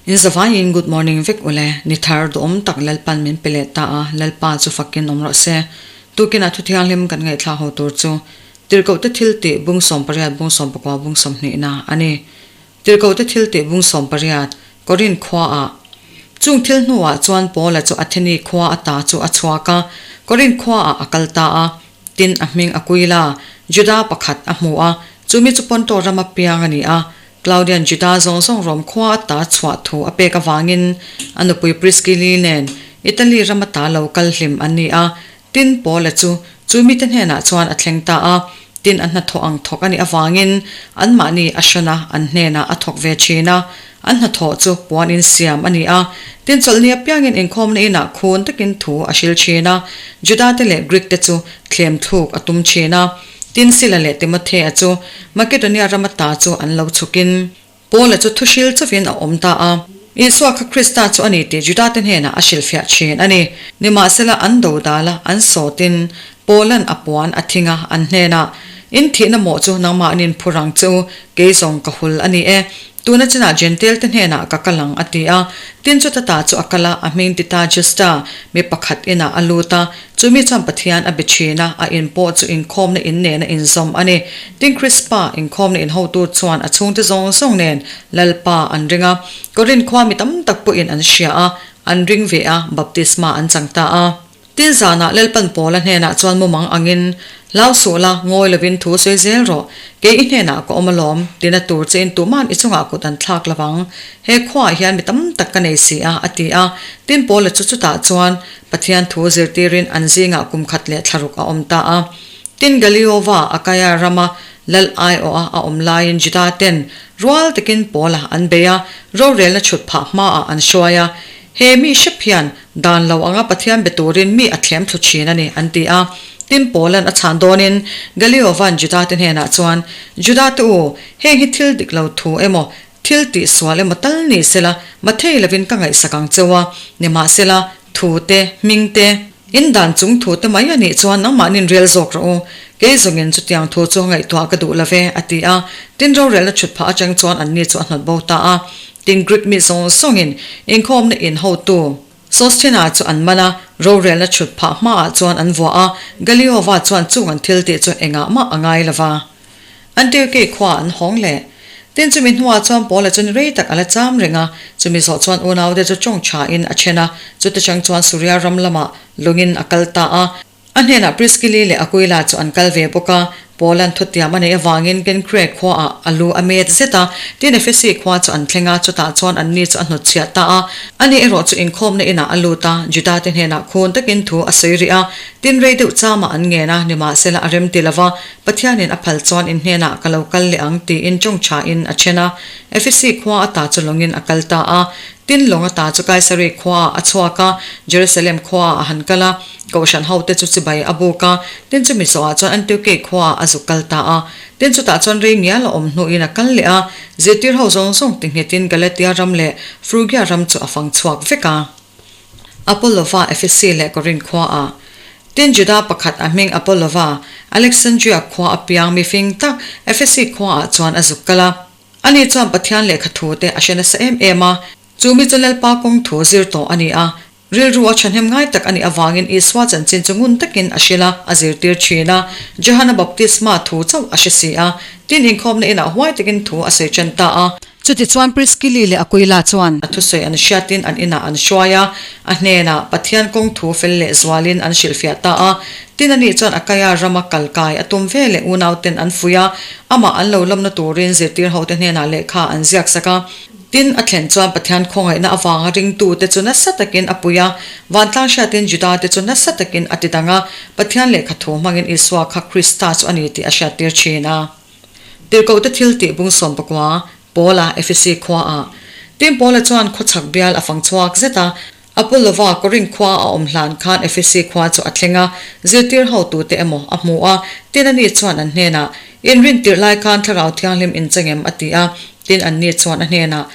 In zavaiin good morning vek ule, ni thar duhawm tak Lalpan min pe leh ta a, Lalpa chu fakin awm rawh se. Tukinah thu thianghlim kan ngaihthla ho tur chu Tirhkohte thil tih bung 18 bung 19 bung 20 na a ni. Tirhkohte thil tih bung 18, Korinth khuaah. Chung thil hnuah chuan Paula chu Atheni khua ata chu a chhuak a, Korinth khuaah a kal ta a. Tin, a hming Akuila, Juda pakhat a hmu a, chumi chu Ponto rama piang a ni a. Claudian Juda zawng zawng Rom khua ata chhuah thu a pek avangin a nupui Priskili nen Italy ram ata lo kal hlim an ni a. Tin, Paula chu chu mite hnenah chuan a thleng ta a. Tin, a hnathawh ang thawk a nih avangin anmahni a hrawn a, an hnenah a thawk ve thin a. An hnathawh chu puan in siam a ni a. Tin, chawlhni apiangin inkhawmna inah khun takin thu a hril thin a. Juda-te leh Greek-te chu thlem thluk a tum thin a. Tin, Sila leh Timothea chu Makedonia rama ta chu an lo chhukin Paula chu thuhril chauhin a awm ta a. Isua kha Krista chu a ni tih Judate hnenah a hrilhfiah thin a ni. Nimahsela, an dodal a, an sawtin Paula'n a puan a thing a, an hnenah, In thihna mawh chu nangmahnin phur ang che u, kei zawng ka hul a ni e. Tuna chinah Jentail te hnenah ka kal ang, a ti a. Tin chu tata chu a kal a, a hming Tita Justa, mi pakhat inah a lut a. Chu mi chuan Pathian a be thin a, a in pawh chu inkhawmna in nen a inzawm a ni. Tin Krispa, inkhawmna in hotu chuan a chhungte zawng zawng nen Lalpa an ring a. Korinth khua mi tam tak pawhin an hria a, an ring ve a, baptisma an chang ta a. Tin zanah Lalpan Paula hnenah chuan mumang angin, Hlau suh la, ngawi lovin thu sawi zel rawh. Kei i hnenah ka awm alawm, tina tur chein tuman i chungah kut an thlak lovang. He khuaah hian mi tam tak ka nei si a, a ti a. Tin Paula chu chutah chuan Pathian thu zirtirin an zingah kum khat leh thlaruk a awm ta a. Tin Galiova, Akaia rama lal aiawha a awm laiin Juda ten rual takin Paula an bei a, rorelna chhut phah hmaah an hruai a. He mi hrep hian dan lo anga Pathian be turin mi a thlem thlu thin a ni, an ti a. Tin, Paula'n a chhan dawnin Galiova'n Judate hnenah chuan, Judate u, heng hi thil dik lo thu emaw, thil tih sual emaw tal ni sela, mathei lovin ka ngaihsak ang cheu a, nimahsela, thu te, hming te, in dan chung thu te mai a nih chuan nangmahnin rel zawk rawh u, kei zawngin chutiang thu chu ngaihtuah ka duh lo ve, a ti a. Tin, rorelna chhut phah atang chuan anni chu a hnawt bo ta a. Tin, Greek mi zawng zawngin inkhawmna in hotu Sosthena chu an man a, rorelna chhut phah hmaah chuan an vuah a, Galiova chuan chung an thil tih chu engah mah a ngai lo va. Antiochei khua an hawng leh. Tin, chumi hnuah chuan Paula chu ni rei tak a la cham reng a, chumi zawh chuan unaute chu tawng thain a then a, chuti chang chuan Suria ram lamah lungin a kal ta a. A hnenah Priskili leh Akuila chu an kal ve bawk a, Paula'n thutiam a neih avangin Kenkrea khuaah a lu a met zet a, tin Efesi khua chu an thleng a, chutah chuan anni chu a hnutchhiah ta a. Ani erawh chu inkhawmna inah a lut a, Judate hnenah khun takin thu a sawi rih a, tin rei deuh chamah an ngen a, nimahsela a rem ti lo va, Pathianin a phal chuan in hnenah ka lo kal leh ang tiin tawng thain a then a. Efesi khua ata chu lawngin a kal ta a. Tin lawng ata chu Kaisari khuaah a chhuak a, Jerusalem khuaah a han kal a. Kohhran hote chu chibai a buk a, tin chumi zawhah chuan Antiokei khuaah a zuk kal ta a. Tin chutah chuan rei ngial a awm hnuin a kal leh a, zirtir ho zawng zawng ti nghetin Galatia ram leh Frugia ram chu a fang chhuak vek a. Apollova, Efesi leh Korinth khuaah. Tin Juda pakhat a hming Apollova, Alexandria khua a piang mifing tak Efesi khuaah chuan a zuk kal a. Ani chuan Pathian lehkha thu te a hre nasa em em a, chu mi chu Lalpa kawng thu zir tawh a ni a. Rilru a thahnem ngai tak a nih avangin Isua chanchin chu ngun takin a hrilh a, a zirtir thin a. Johana baptisma thu chauh a hre si a. Tin inkhawmna inah huai takin thu a sawi tan ta a. Chutichuan Priskili leh Akuila chuan. A thusawi an hriatin an inah an hruai a, a hnenah Pathian kawng thu fel leh zualin an hrilhfiah ta a. Tin ani chuan Akaia rama kal kai a tum ve leh unauten an fuih a, amah an lo lawmna turin zirtir hote hnenah lehkha an ziak sak a. Tin, a thlen chuan Pathian khawngaihna avanga ringtute chu nasa takin a pui a, vantlang hriatin Judate chu nasa takin a ti dang a, Pathian lehkha thu hmangin Isua kha Krista chu a ni tih a hriattir thin a. Tirhkohte thil tih bung 19, Paula, Efesi khuaah. Tin, Paula chuan khawchhak bial a fang chhuak zet a, Apollova Korinth khua a awm hlan khan Efesi khua chu a thleng a, zirtir hotute emaw a hmu a, tin ani chuan an hnenah, In rin tirh lai khan Thlarau Thianghlim in cheng em? a ti a, tin anni chuan a hnenah,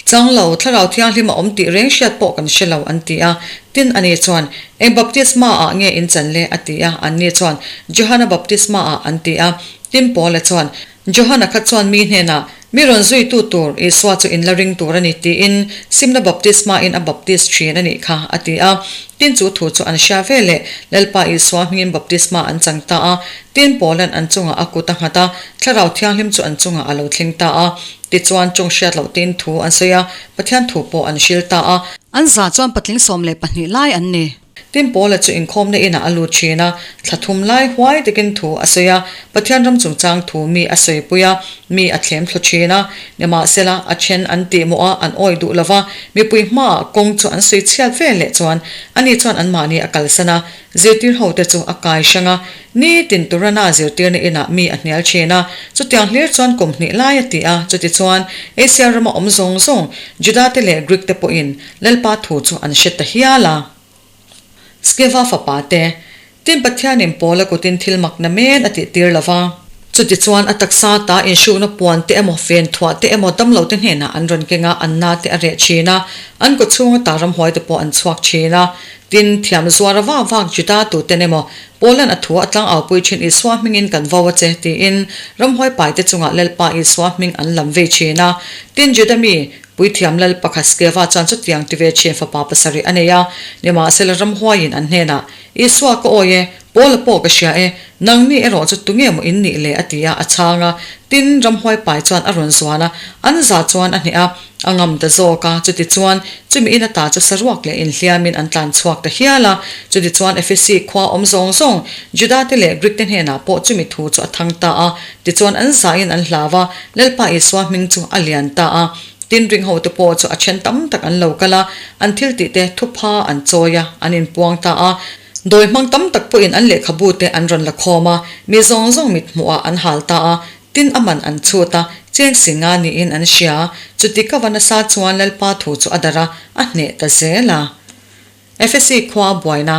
Chang lo, Thlarau Thianghlim a awm tih reng hriat pawh kan hre lo, an ti a. Tin ani chuan, Eng baptisma ah nge in chan le? a ti a, anni chuan, Johana baptisma ah, an ti a. Tin Paula chuan, Johana kha chuan mi hnenah, Mi rawn zuitu tur Isua chu in la ring tur a ni tiin simna baptisma in a baptis thin a nih kha, a ti a. Tin chu thu chu an hria ve leh Lalpa Isua hmingin baptisma an chang ta a. Tin Paulan an chungah a kut a nghat a, Thlarau Thianghlim chu an chungah a lo thleng ta a. Tichuan tawng hriat loh tein thu an sawi a, Pathian thu pawh an hril ta a. An za chuan patling 12 lai an ni. Tin Paula chu inkhawmna inah a lut thin a, thla thum lai huai takin thu a sawi a, Pathian ram chungchang thu mi a sawipui a, mi a thlem thlu thin a. Nimahsela, a then an tih mawh a, an awih duh lo va, mipui hmaah kawng chu an sawi chhiat vel leh chuan ani chuan anmahni a kalsan a, zirtir hote chu a kai hrang a, nitin Turana zirtirna inah mi a hnial thin a, chutiang hlir chuan kum hnih lai a ti a, chutichuan Asia rama awm zawng zawng Juda te leh Greek te pawhin Lalpa thu chu an hre ta hial a. Skeva fapa te, Tin Pathianin Paula kutin thil makna men a tih tir lo va. Chutichuan a taksa ta inhrukna puan te emaw, fen thuah te emaw damlo te hnenah an rawn keng a, an na te a reh thin a, an kaw chhunga ta ramhuai te pawh an chhuak thin a. Tin, thiam zuar a vak vak Juda tuten emaw, Paula'n a thu a tlang aupui thin Isua hmingin kan vo a che, tiin ramhuai pai te chungah Lalpa Isua hming an lam vei thin a. Tin, Juda mi, Puithiam lal pakhat Skeva chuan chutiang ti ve thin fapa pasarih a nei a, nimahsela ramhuaiin an hnenah, Isua ka awi e, Paula pawh ka hria e, nangni erawh chu tunge maw in nih le? a ti a, a chhang a. Tin, ramhuai pai chuan a rawn zuan a, an za chuan a hneh a, a ngam ta zawk a, chutichuan chumi in ata chu saruak leh inhliamin an tlan chhuak ta hial a. Chutichuan Efesi khua awm zawng zawng, Judate leh Grikte hnenah pawh chumi thu chu a thang ta a, Tichuan an zain an hlau a, Lalpa Isua hming chu a lian ta a. Tin ring hote pawh chu a then tam tak an lo kal a, an thil tih te thupha an chawi a, an inpuang ta a. Dawi hmang tam tak pawhin an lehkhabu te an rawn la khawm a, mi zawng zawng mit hmuhah an hal ta a, tin a man an chhut a, cheng si nga niin an hria. Chuti ka va nasa chuan Lalpa thu chu a darh a, a hneh ta zel a. Efesi khua buaina.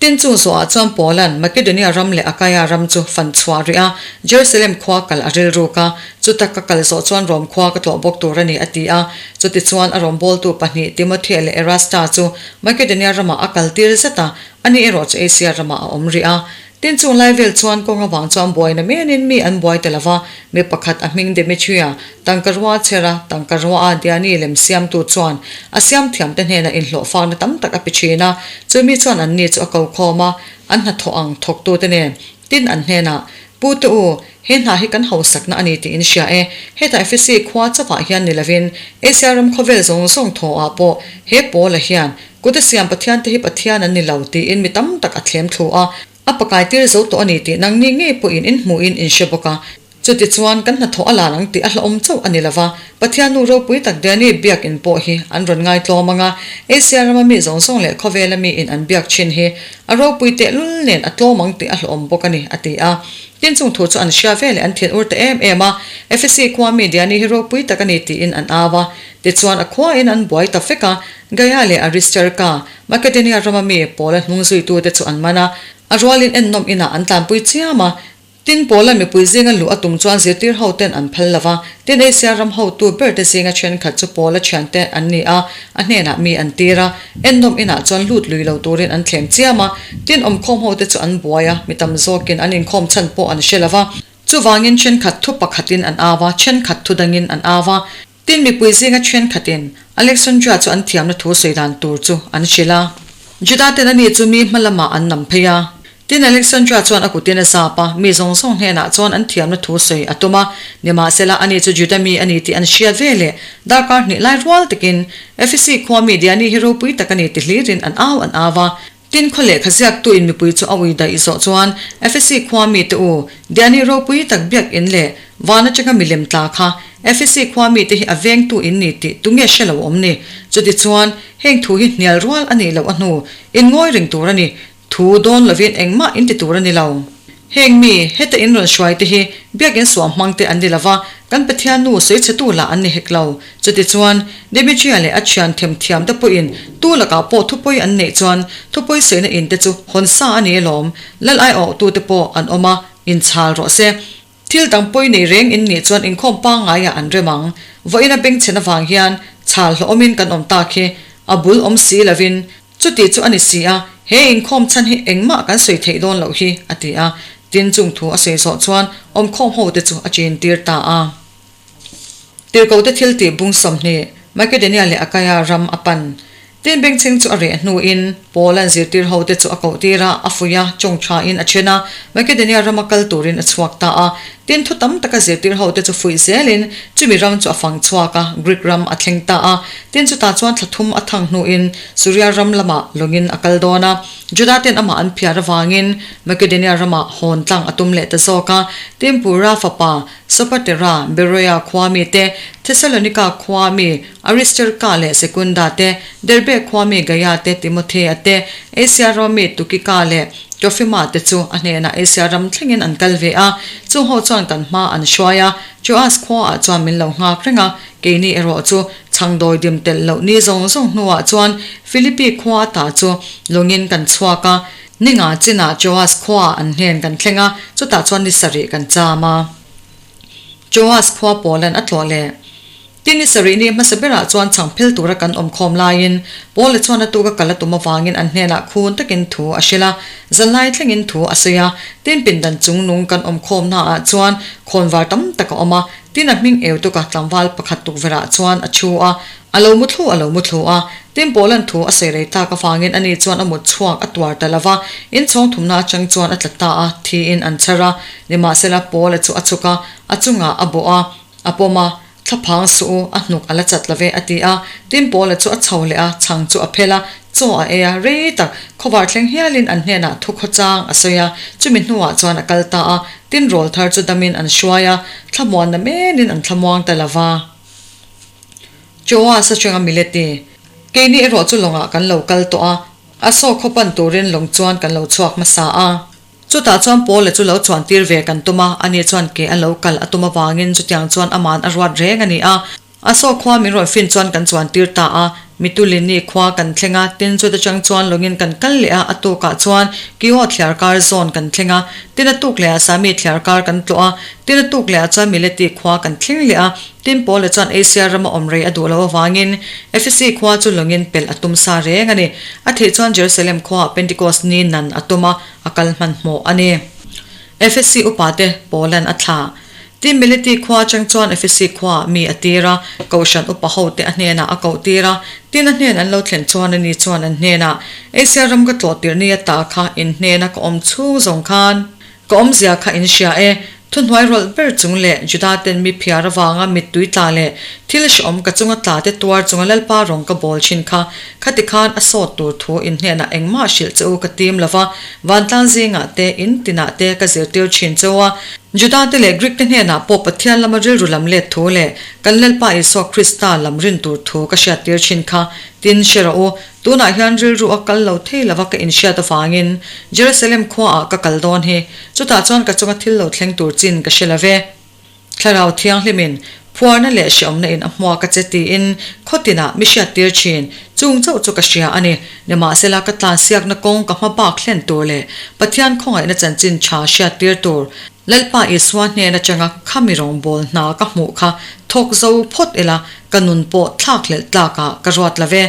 Tin chung zawhah chuan Paula'n Makedonia ram leh Akaia ram chu fan chhuah rih a, Jerusalem khua kal a rilruk a, chuta ka kal zawh chuan Rom khua ka tlawh bawk tur a ni a ti a. Chutichuan a rawngbawltu pahnih Timothea leh Erasta chu Makedonia ramah a kal tir zet a, ani erawh chu Asia ramah a awm rih a. Tin chung lai vel chuan kawng avang chuan buaina menin mi an buai ta lova, mi pakhat a hming Demetria, tangka rua chhera tangka rua a Diani lem siamtu chuan a siam thiamte hnenah inhlawhfakna tam tak a pe thin a, chu mi chuan anni chu a ko khawm a, an hnathawh ang thawktute nen tin an hnenah, Pu te u, he hna hi kan hausakna a ni tiin hria e, hetah Efesi khua chauhah hian ni lovin Asia ram khawvel zawng zawng thawhah pawh he Paula hian Kut a siam Pathian te hi Pathian an ni lo tiin mi tam tak a thlem thlu a, a pakai tir zo tawh a ni tih nangni ngei pawhin in hmuhin in hre bawk a. Chutichuan kan hnathawh a lan ang tih a hlauhawm chauh a ni lo va, Pathian nu ropui tak Diani biak in pawh hi an rawn ngaitlawm ang a, Asia rama mi zawng zawng leh khawvela mi in an biak thin hi a ropui tehlul nen a tlawm ang tih a hlauhawm bawk a ni, a ti a. Tin chung thu chu an hria ve leh an thin ur ta em em a, Efesi khua mi Diani hi ropui tak a ni tiin an au a. Tichuan a khuain an buai ta vek a, Gaia leh Aristarka, Makedonia rama mi Paula hnung zuitute chu an man a, a rualin ennawm inah an tlanpui chiam a. Tin, Paula mipui zinga luh a tum chuan zirtir hoten an phal lo va, tin Asia ram hotu berte zinga thenkhat chu Paula thiante an ni a, a hnenah mi an tir a, ennawm inah chuan lut lui lo turin an thlem chiam a. Tin, awmkhawm hote chu an buai a, mi tam zawkin an inkhawm chhan pawh an hre lo va. Chuvangin thenkhat thu pakhatin an au a, thenkhat thu dangin an au a. Tin, mipui zinga thenkhatin Alexandria chu an thiamna thu sawi dan tur chu an hrilh a. Juda ten ani chu mi hma lamah an nam phei a. Tin, Alexandria chuan a kutin a zap a, mi zawng zawng hnenah chuan an thiamna thu sawi a tum a. Nimahsela, ani chu Juda mi a ni tih an hriat ve leh darkar hnih lai rual takin Efesi khua mi Diani hi ropui tak a ni ti hlirin an au an au a. Tin, khaw lehkha ziaktuin mipui chu a ui daih zawh chuan Efesi khua mite u, Diani ropui tak biak in leh van atanga milem tla kha Efesi khua mite hi a vengtu in ni tih tunge hre lo awm ni? Chutichuan, heng thu hi hnial rual a nih loh a hnu, in ngawi reng tur a ni. Thu dawn lovin engmah in ti tur a ni lo. Heng mi, heta in rawn hruai te hi biakinn suam hmang te an ni lova, kan Pathian nu sawichhetu lah an ni hek lo. Chutichuan, Demetria leh a thian themthiam te pawhin tu lakah pawh thupawi an neih chuan thupawi sawina in te chu hawn sa a ni alawm, lal aiawhtu te pawh an awm a, inchhal rawh se. Thil dang pawi nei reng in nih chuan inkhawm pangngaiah an rem ang. Vawiin a bengchhen avang hian chhal hlawhawmin kan awm tak hi a bul awm si lovin Chuti chu a ni si a, he inkhawm chhan hi engmah kan sawi theih dawn loh hi, a ti a. Tin, chung thu a sawi zawh chuan awmkhawm hote chu a chin tir ta a. Tirhkohte thiltih bung 20, Makedonia leh Akaia ram a pan. Tin bengchheng chu a reh hnuin Paula'n zirtir hote chu a kohtir a, a fuih a, chawng thain a then a, Makedonia rama kal turin a chhuak ta a. Tin thu tam taka zirtir hote chu fuih zelin chumi ram chu a fang chhuak a, Greek ram a thleng ta a. Tin chutah chuan thla thum a thang hnuin Suria ram lamah lawngin a kal dawn a. Juda ten amah an phiar avangin Makedonia ramah hawn tlang a tum leh ta zawk a. Tin Pura fapa Sopatera, Beroea khua mite, Thesalonika khua mi Aristarka leh Sekunda te, Derbe khua mi Gaia te, Timothea te, Asia ram mi Tukika leh Trofima te chu a hnenah Asia ram thlengin an kal ve a. Chung ho chuan kan hma an hruai a, Troas khuaah chuan min lo nghak reng a, keini erawh chu chhangdawi dim telh loh ni zawng zawng hnuah chuan Philippi khua ata chu lawngin kan chhuak a, Ninga chinah Troas khuaah an hnen kan thleng a, chutah chuan ni sarih kan cham a. Troas khua Paulan a tlawh leh. Tin ni sarih ni hmasa berah chuan chhang phel tura kan awm khawm laiin Paula chuan a tuka kal a tum avangin an hnenah khun takin thu a hrilh a, zanlai thlengin thu a sawi a. Tin pindan chung nung kan awm khawmnaah chuan khawnvar tam tak a awm a, tin a hming eu tuka tlangval pakhat tukverhah chuan a thu a, A lo mu thlu, a lo mu thlu a. Tin Pawlan thu a sawi rei tak avangin ani chuan a mut chhuak a tuar ta lo va, inchhawng thumna atang chuan a tla ta a, thiin an chhar a. Nimahsela Pawla chu a chhuk a, a chungah a bawh a, a pawm a, Thlaphang suh u, a hnuk a la chat lo ve, a ti a. Tin Pawla chu a chho leh a, chhang chu a phel a, chaw a ei a, rei tak khawvar thleng hialin an hnenah thu khawchang a sawi a, chumi hnuah chuan a kal ta a. Tin rawl thar chu damin an hruai a, thlamuanna menin an thlamuang ta lo va. Joas atanga Mileti, Keini erawh chu lawngah kan lo kal tawh a, a saw khaw pan turin lawng chuan kan lo chhuak hmasa a. Chutah chuan Paula chu lo chuan tir ve kan tum a, ani chuan ke a lo kal a tum avangin chutiang chuan aman a ruat reng a ni a. A saw khua min rawn fin chuan kan chuan tir ta a, Mitulini khua kan thleng a, tin chuta chang chuan lawngin kan kal leh a, a tukah chuan Kio thliarkar zawn kan thleng a, tin a tuk lehah Sami thliarkar kan tlawh a, tin a tuk lehah chuan Mileti khua kan thleng leh a. Tin, Paula chuan Asia rama awm rei a duh loh avangin Efesi khua chu lawngin pelh a tum sa reng a ni. A theih chuan Jerusalem khuaah Pentecost ni nan a tum a, a kal hmanhmawh a ni. Efesi upate Paula'n a thlah. Tin, Mileti khua atang chuan Efesi khuaah mi a tir a, Kohhran upa hote a hnenah a koh tir a. Tin, a hnen an lo thlen chuan ani chuan an hnenah, Asia ram ka tlawh tirh ni ata kha in hnena ka awm chhung zawng khan, Ka awmzia kha in hria e, thuhnuai rawlh ber chung leh Juda ten mi phiar avanga mittui tla leh thil hrehawm ka chunga tla te tuar chunga Lalpa rawng ka bawl thin kha, khati khan a sawt tur thu in hnenah engmah hrilh che u ka tim lova, vantlang zingah te, in tinah te ka zirtir thin che u a. Juda te leh Greek te hnenah pawh Pathian lama rilru lam let thu leh kan Lalpa Isua Krista lam rin tur thu ka hriattir thin kha, tin hre rawh u, Tunah hian rilru a kal lo thei lova ka inhriat avangin Jerusalem khuaah ka kal dawn hi, chutah chuan ka chunga thil lo thleng tur chin ka hre lo ve. Thlarau Thianghlimin phuarna leh hreawmna in a hmuak a che tiin khaw tinah mi hriattir thin, chung chauh chu ka hria a ni. Nimahsela ka tlansiakna kawng ka hma bak hlen tur leh Pathian khawngaihna chanchin tha hriattir tur Lalpa Isua hnen atanga khami rawngbâwl hna ka hmuh kha thawk zo phawt ila ka nun pawh thlak hlelh tlakah ka ruat lo ve.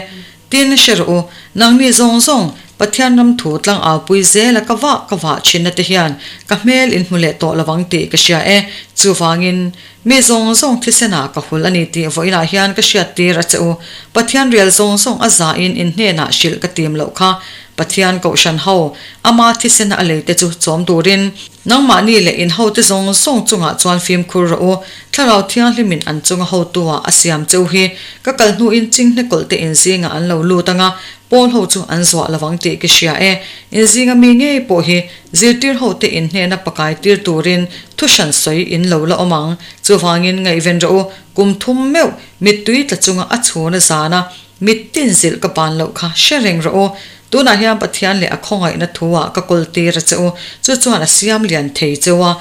Tin, hre rawh u, nangni zawng zawng, Pathian ram thu tlang aupui zela ka vah ka vah thinna te hian ka hmel in hmu leh tawh lovang tih ka hria e. Chuvangin, mi zawng zawng thisenah ka hul a ni tih vawiinah hian ka hriattir a che u. Pathian rial zawng zawng a zahin in hnenah hrilh ka tim loh kha. Pathian kohhran ho, ama thisena a leite chu chawm turin. Nangmahni leh in hote zawng zawng chungah chuan fimkhur rawh u, Thlarau Thianghlimin an chunga hotu-ah a siam cheu hi. Ka kal hnuin chinghne kawlhte in zingah an lo lut anga, Paul ho chu an zuah lovang tih ka hria e. In zinga mi ngei pawh hi zirtir hote in hnena pakai tir turin thu hran sawi in lo la awm ang. Chuvangin ngaihven rawh u, kum thum meuh mittui tla chunga a chhun a zan a, Mittin zilh ka ban loh kha hre reng rawh u. Tunah hian Pathian leh a khawngaihna thu-ah ka kawl tir a che u, chu chuan a siam lian thei che u a,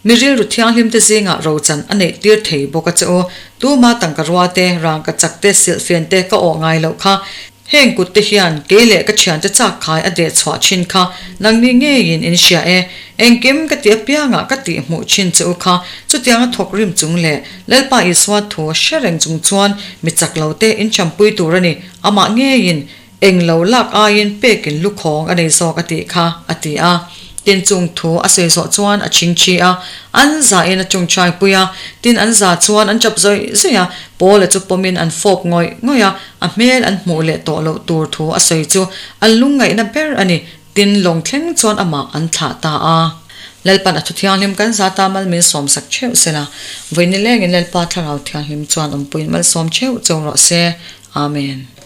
mi rilru thianghlim te zingah rochan a neih tir thei bawk a che u. Tuma tangka rua te, rangka chak te, silhfen te ka awh ngai loh kha. Heng kut te hian kei leh ka thiante chak khai a deh chhuah thin kha nangni ngeiin in hria e. Engkim ka ti apiangah ka tih hmuh thin che u kha chutianga thawk rim chung leh Lalpa Isua thu hre reng chung chuan mi chak lo te in champui tur a ni, amah ngeiin eng lo lak aiin pekin lukhawng a nei zawk a tih kha, a ti a. Tin chung thu a sawi zawh chuan a chingchi a, an zahin a chungchai pui a. Tin an za chuan an chap zawih zawih a, Paula chu pawmin an fawp ngawih ngawih a, a hmel an hmuh leh tawh loh tur thu a sawi chu an lungngaihna ber a ni. Tin lawng thleng chuan amah an thlah ta a. Lalpan a thu thianghlim kan zata mal min sawmsak theuh sela, vawi nilengin Lalpa Thlarau Thianghlim chuan awmpuiin malsawm theuh cheu rawh se. Amen.